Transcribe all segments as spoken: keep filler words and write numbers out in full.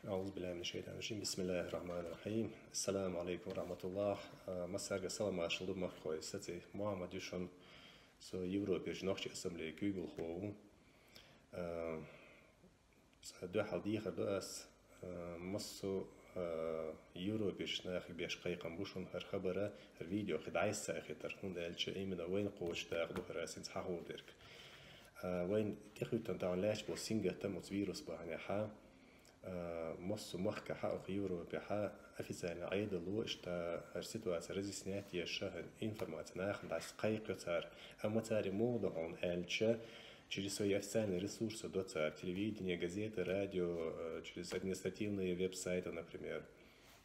أعوذ بالله من الشيطان الرجيم. بسم الله الرحمن الرحيم. السلام عليكم ورحمة الله. А, массарга салам-маршал ду, махкахой. Са цӀи Мухьаммад ю шун. Со Европерчу нохчийн ассамблеи куьйгалхо ву. А, цкъа дуьххьал дехар до ас, а, массо а, Европерчу нахе беш кхайкхам бу шуна хӀара хабара, хӀара видео кхин дӀасаца а хетар, хӀунда аьлча именно вайна кхочуш дакъа ду хӀара ас хӀинца хьахор дерг. А, вайна тӀехӀуьттан тахана лаьтташ болу сингаттам оцу вирус бахьанехьа, а, массо а махкахьа, оха Европехьа официально Ӏедало иштта хӀара ситуация разъяснять еш, хӀара информация нахана дӀасакхайкхайо цара. Амма цара и муха ду хьуна аьлча, через свои официальные ресурсы до цара, телевидение, газеты, радио, э, через административные веб-сайты, например.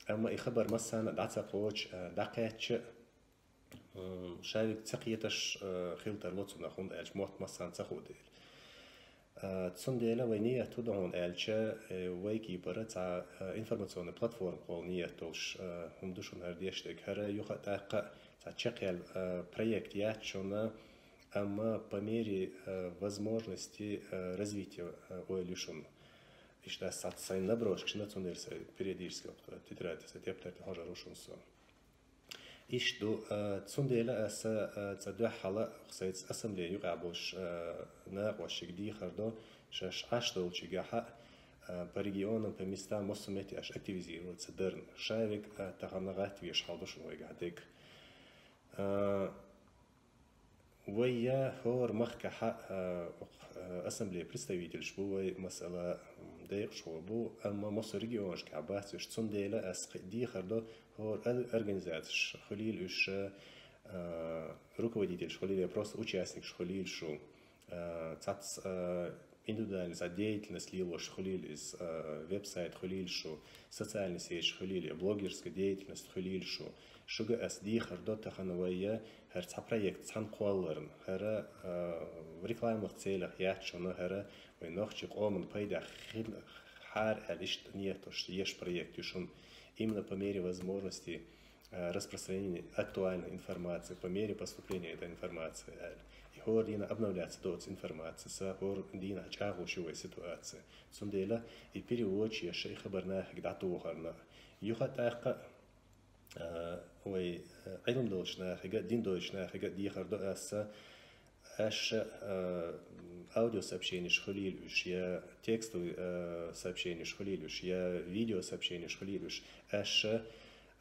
Амма и хабар массарна а дӀа ца кхочуш, э, дӀакхаьчча, м, шавиг ца кхеташ, э, хила тарло цунах, хӀунда аьлча мотт массарна ца хуу дела. Э, цундела вай ният хӀун ду хьуна аьлча, э, вай кепара цхьа, э, информационный платформа кхолла ният долуш, э, хӀума ду шуна хӀара деш дерг. ХӀара юха а тӀаккха а цхьа чекхъяьлла, э, проект яц шуна, амма по мере, э, возможности, э, развития, э, ойла ю шуна. Иштта ас цхьацца сайн наброшкашна, цундела сайн периодически, э, тетрадь, сайн тептар тӀе хьожур ву шуна со. Иштта ду, э, цундела аса, э, цкъа дуьххьала сайца ассамблея юкъахь болуш, э, накъосташка дехар до, шаьш Ӏаш долчуьнгахьа, э, по регионам, по местам массо а метте аш активизироваться дарна. Шавиг, э, тахана гӀатта веш хьал ду шуна вайгахь дерг. Э, Вай я хӀора махкахьа, а, а, ассамблея представительш бу вай, масала, м, декъашхо бу, амма массо а регионашкахь бац уьш. Цундела ас кхин дехар до, хӀора ор-, организацеш хуьлийла уьш, а, руководительш хуьлийла, я просто участникаш хуьлийла шу, а, цхьацца, а, индивидуальный цхьа деятельность лелош хуьлийла иза, а, веб-сайт хуьлийла шу, социальный сеть хуьлийла, я блогерская деятельность хуьлийла шу. Шуьга ас дехар до тахана вай я хӀара цхьа проект цхьаьна кхолларна, хӀара, а, рекламных целях яц шуна, хӀара вай нохчийн къоман пайдехь хила хьара аьлла иштта ниятош еш проект ю шуна. Именно по мере возможности, а, распространения актуальной информации, по мере поступления этой информации аьлла. И хӀора дийнахь обновляться до оцу информацияца, хӀора дийнахь чӀагӀо ю вай ситуация. Цундела и переводчаш еш и хабар нахе дӀатохарна. Юха а тӀаккха, а, вай, а, Ӏилма долчу нахе а, дин доцучу нахе а дехар до аса, аша, а, аудиосообщенеш хуьлийла уьш, я текстовый, а, сообщенеш хуьлийла уьш, я видеосообщенеш хуьлийла уьш, аша,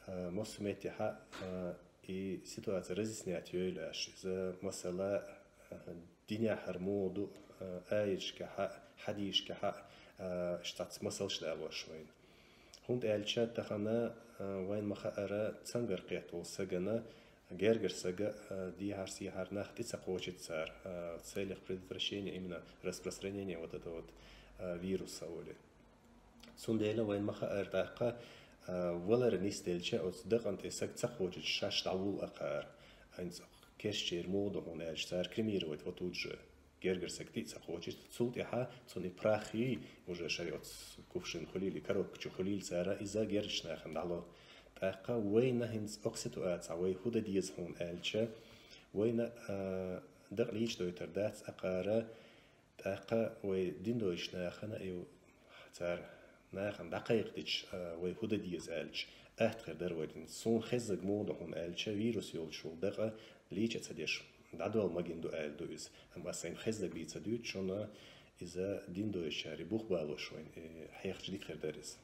а, массо а меттехьа, а, и ситуация разъяснять йойла аша. Иза, масала, а, динехь хӀара муха ду, а, аяташкахьа, хьадисашкахьа, а, иштта цхьацца масалш далош вайна. ХӀунда аьлча тахана, а, вайна ма-хаъара, цамгар кхетта волу сагана, гергара сага, а, дехьар-сехьар нах тӀе ца кхочуьйту цара, а, в целях предотвращения именно распространения вот этого вот, а, вируса олий. Цундела вайна ма-хаъара тӀаккха, а, валар нисделча, оцу дакъана тӀе саг ца кхочуьйтуш шаьш дӀавуллу акхара. Айна цӀа кешчера муха ду хьуна аьлча, цара кремировать вот тут же. Гергара саг тӀе а ца кхочуьйту, цул тӀаьхьа цунна и прах йий, уже шайн оцу кувшин хуьлийла, и коробка чу хуьлийла цара, иза гергарчу нахана дӀало. ТӀаккха вайна хӀинца окху ситуацехь вай хӀун дан деза хьуна аьлча, вайна, а, дакъа лийча дойтар дац акхара, тӀаккха вай дин доцучу нахана и цара нахана дӀакхайкхадича, а, вай хӀун дан деза аьлча, атта хир дара вай дин. Суна хезнарг муха ду хьуна аьлча, вирус йолчу дакъа лийча а ца деш, дӀадолла магийна ду аьлла ду иза. Амма ас сайна хезнарг бен ца дуьйцу шуна, иза дин доцучаьрга бух балош вайна, э, хьехча дика хир дара иза.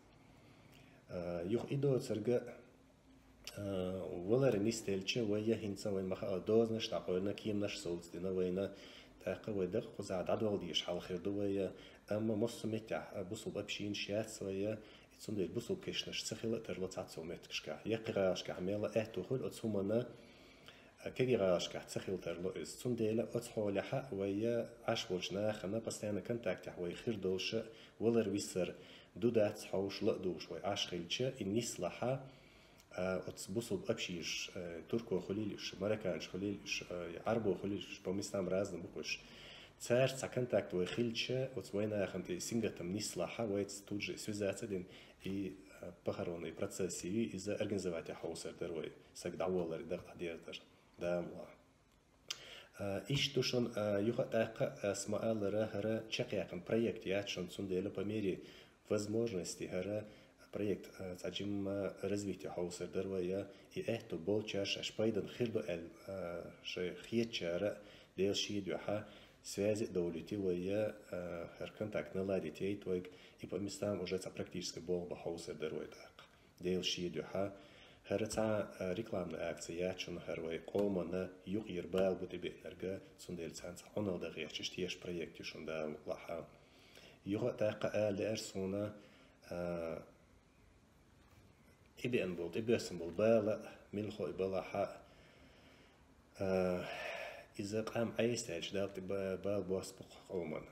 А, юха и доцург а, а, валар нисделча, вай я хӀинца вайна ма-хаъара дозанаш дӀакъевлина, кеманаш совцадина вайна, тӀаккха вай дакъа кхузахь дӀадолла дезаш хьал хир ду вай я, амма массо а меттехь, а, бусулба общинаш яц вай я, и цундела бусулба кешнаш ца хила а тарло цхьацца меттигашкахь. Яккхий гӀалашкахь мелла аьтто хуьлу оцу хӀуманна, а, кегий гӀалашкахь ца хила тарло иза. Цундела оцу хьолехьа вай я Ӏаш волчу нахана постоянно контактехь вай хир долуша, валар висар ду дац хьовш, ла а дугӀуш вай Ӏаш хилча, и нислахьа, а, оцу бусулба общинаш, а, турко хуьлийла уьш, марокканаш хуьлийла уьш, а, я Ӏарбо хуьлийла уьш, по местам разным бу-кх уьш. Цаьрца цхьа контакт вай хилча, оцу вай нахана тӀе и сингаттам нислахьа, вайца тут же связаться а дина, и, а, похоронный процессий, иза организовать ян хьовсар дара вай, саг дӀаволлар, и дакъа дӀадерзадар. Дала мукъалахь. А, иштта ду шуна, а, юха а тӀаккха ас ма-аллара, хӀара чекхъяьккхина проект яц шуна, цундела по мере возможности хӀара проект, а, цхьа жимма развитие хьовсар дар вай, и аьтту болчар шаьш пайдана хир ду аьлла, а, шай хетачара, Дела шийдоьхьа, связи а довлийта вай, а, хӀара контакт наладить яйта вайга, и по местам уже цхьа практически болх бан хьовсар дар вай тӀаккха. Дела шийдоьхьа. ХӀара цхьа, а, рекламная акция яц шуна, хӀара вай къомана юкъера бала бу тӀебеънарга, цундела царна цхьа Ӏуналла дан гӀерташ теша проект я шуна, Дала мукъалахь. Юха а тӀаккха ала лаьар суна, а, тӀебеана бола, тӀебоьссина бола бала, мила хой балахь, а, иза къам Ӏеса аьлча, Дала тӀе ба-, бала бос бу-кх къоман.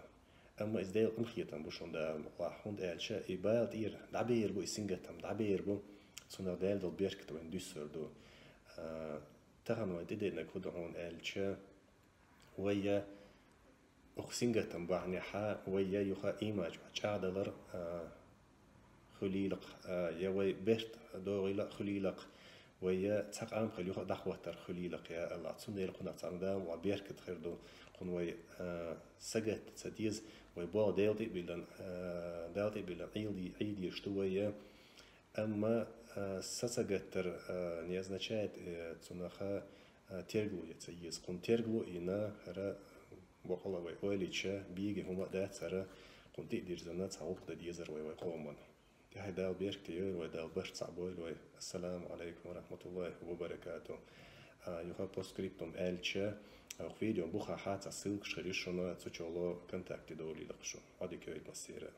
Амма иза Даьла къинхетам бу шуна, Дала мукъалахь, хӀунда аьлча и бала тӀера дӀабер бу, и сингаттам дӀабер бу, цунах Даьла дола беркат вайна дуьссур ду. А, тахан вайна тӀедеънарг фу да хьона аьлча, вай укх сингаттам бахьанехьа вай юха иман чӀоагӀа чӀагӀдалар, а, хуьлийла-кх, а, я вай берт догӀийла а хуьлийла-кх, вай цхьа къам хила юха а дӀахоттар хуьлийла-кх, я АллахӀ. Цундела кхунах царна Дала ма беркат хир ду, кхунна вай, а, сагатта ца деза, вай болх Даьла тӀе а биллина, а, Дала тӀе а биллина Ӏийди-, Ӏийдеш ду вай. Амма, а, са сагаттар, а, не означает, э, цунах, а, тергалу е ца еза. Кхунна тергалу а йина, хӀара бокъала вай ойла йича, бега хӀума а дац хӀара, кхунна тӀе а дирзина, цхьа гӀуллакх дан дезар вай вай къоман. ТӀехьа Дала беркате йойла вай, Дала барт цхьаъ бойла вай. Ассаламу Ӏалайкум ва рахьматуллахӀи ва баракатухӀ. А, юха постскриптум аьлча, а, укх видеон бухахьа цхьа ссылкаш хир я шуна, цу чу ло, контакте довлийла-кх шу. Ӏодика йойла массера.